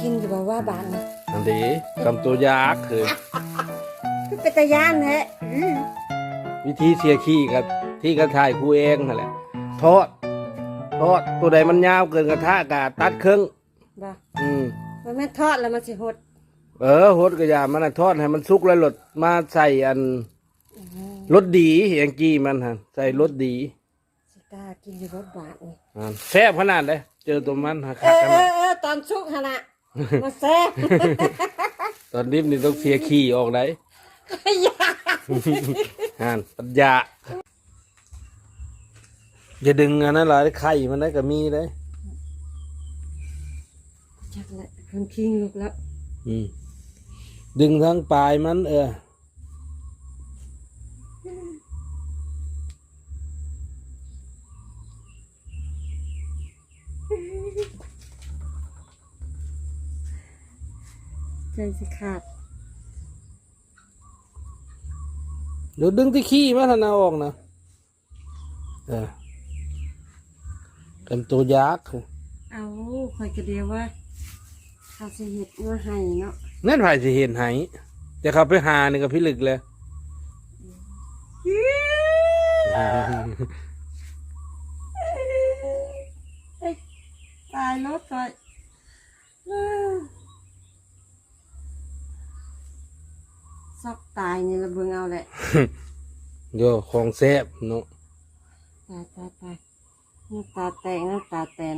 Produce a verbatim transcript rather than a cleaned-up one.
กินอยู่บ่ว่าบาดนี่ อันนี้คำตัวยากคือ คือเป็นตาย่านแท้อืม วิธีเสียขี้กับที่กระถ่ายครูเองนั่นแหละ ทอด ทอดตัวใดมันยาวเกินกระทะกะตัดครึ่ง บ่ อืม มันแม่นทอดแล้วมันสิหด เออหดกระยามันน่ะทอดให้มันสุกแล้วหลดมาใส่อันรสดีแองกี้มันฮะใส่รสดี สิกล้ากินอยู่บ่บาดนี่ อ่าแซ่บขนาดเลยเจอตัวมันฮะ เอ คัก อ ข เอ นา อ ด เออตอนสุกหั่นน่ะมาแซ่บ ตอนดิบนี่ต้องเสียขี้ออกได้ อย่า อ่านปัญญาอย่าดึงอันนั้นหลายไข่มันได้ก็มีเลย จักแหละคนคิงลุกแล้ว อืม ดึงทั้งปลายมัน เออ ใจสิขาด เดี๋ยวดึงที่ขี้มาทนาออกนะ เออเป็นตัวยาก เอาคอยกระเดียวว่าเขาสิเฮ็ดมาให้เนาะ นั่นไผสิเห็นไห้แต่เขาไปหานี่ก็พิลึกเลย ตายรถก่อยซอกตายนี่ละเบิ่งเอาแหละ โยของแซบเนาะ ตายตายตายน้ำตาแตกน้ำตาแตน